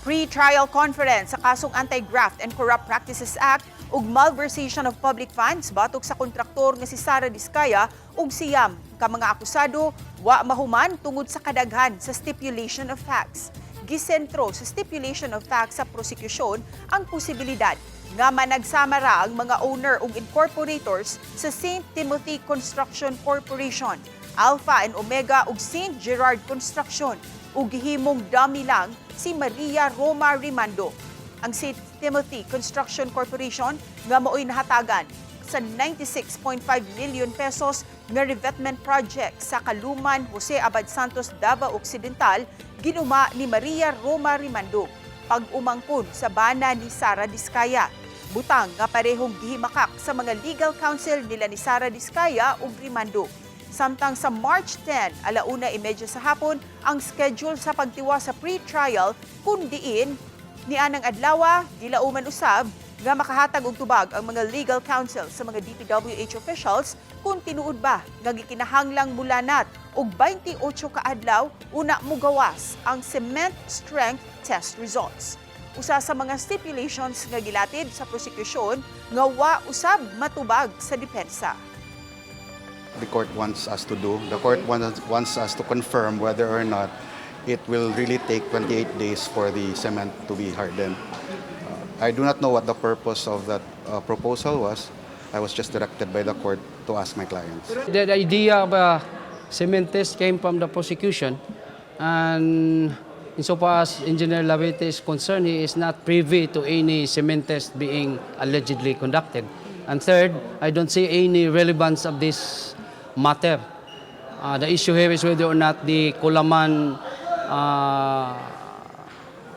Pre-trial conference sa kasong Anti-Graft and Corrupt Practices Act ug malversation of public funds batok sa kontraktor nga si Sara Discaya ug siyam ka mga akusado wa mahuman tungod sa kadaghan sa stipulation of facts. Gisentro sa stipulation of facts sa prosekusyon ang posibilidad nga managsama ra ang mga owner ug incorporators sa St. Timothy Construction Corporation, Alpha and Omega ug St. Gerard Construction ug gihimong dummy lang si Maria Roma Rimando. Ang St. Timothy Construction Corporation nga maoy nahatagan sa ₱96.5 million nga revetment project sa Kaluman, Jose Abad Santos, Davao Occidental, ginuma ni Maria Roma Rimando pag-umangkon sa bana ni Sara Discaya. Butang nga parehong gihimakak sa mga legal counsel nila ni Sara Discaya ug Rimando. Samtang sa March 10, 1:30 sa hapon, ang schedule sa pagtiwa sa pre-trial kung diin ni anang adlaw, gilauman usab nga makahatag og tubag ang mga legal counsel sa mga DPWH officials kung tinuod ba nga gikinahanglang mulanat og 28 ka adlaw una mugawas ang cement strength test results. Usa sa mga stipulations nga gilatid sa prosekusyon nga wa usab matubag sa depensa. The court wants us to do. The court wants us to confirm whether or not it will really take 28 days for the cement to be hardened. I do not know what the purpose of that proposal was. I was just directed by the court to ask my clients. The idea of a cement test came from the prosecution, and insofar as Engineer Lavete is concerned, he is not privy to any cement test being allegedly conducted. And third, I don't see any relevance of this matter. The issue here is whether or not the Kulaman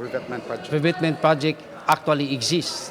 Revetment project. Revetment project actually exists.